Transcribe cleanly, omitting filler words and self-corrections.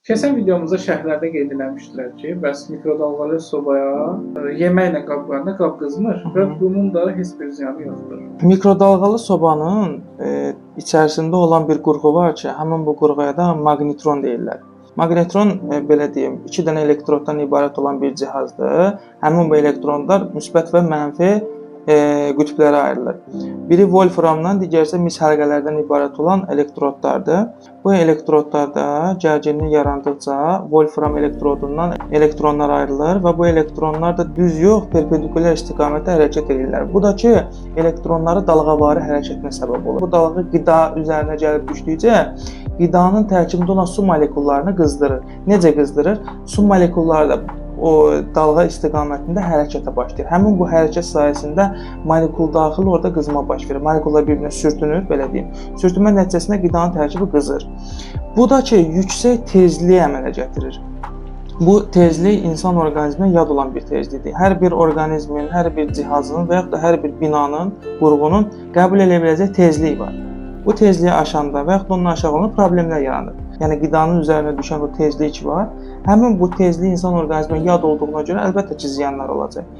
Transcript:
Keçən videomuzda şərhlərdə qeyd eləmişdilər ki, bəs mikrodalğalı sobaya yeməklə qab qoyanda qab qızmır və bunun da heç bir ziyanı yoxdur. Mikrodalğalı sobanın içərisində olan bir qurğu var ki, həmin bu qurğuya da maqnitron deyirlər. Maqnitron belə deyim, 2 dənə elektroddan ibarət olan bir cihazdır. Həmin bu elektrodlar müsbət və mənfi qütblərə ayrılır. Biri wolframdan, digəri isə mis həlqələrdən ibarət olan elektrodlardır. Bu elektrodlarda gərginlik yarandıqca wolfram elektrodundan elektronlar ayrılır və bu elektronlar da düz yox, perpendikulyar istiqamətdə hərəkət edirlər. Bu da ki, elektronları dalğavari hərəkətinə səbəb olur. Bu dalğa qida üzərinə gəlib düşdükcə qidanın tərkibində olan su molekullarını qızdırır. Necə qızdırır? Su molekulları da o dalğa istiqamətində hərəkətə başlayır. Həmin bu hərəkət sayəsində molekul daxil orada qızma baş verir. Molekullar bir-birinə sürtünür, belə deyim. Sürtünmə nəticəsində qidanın tərkibi qızır. Bu da ki, yüksək tezliyi əmələ gətirir. Bu tezlik insan orqanizminə yad olan bir tezlikdir. Hər bir orqanizmin, hər bir cihazın və yaxud da hər bir binanın, qurğunun qəbul edə biləcəyi tezlik var. Bu tezliyi aşanda və yaxud da ondan aşağı olanda problemlər yaranır. Yəni qidanın üzərinə düşən bu tezlik var. Həmin bu tezlik insan orqanizminə yad olduğuna görə əlbəttə ki, ziyanlar olacaq.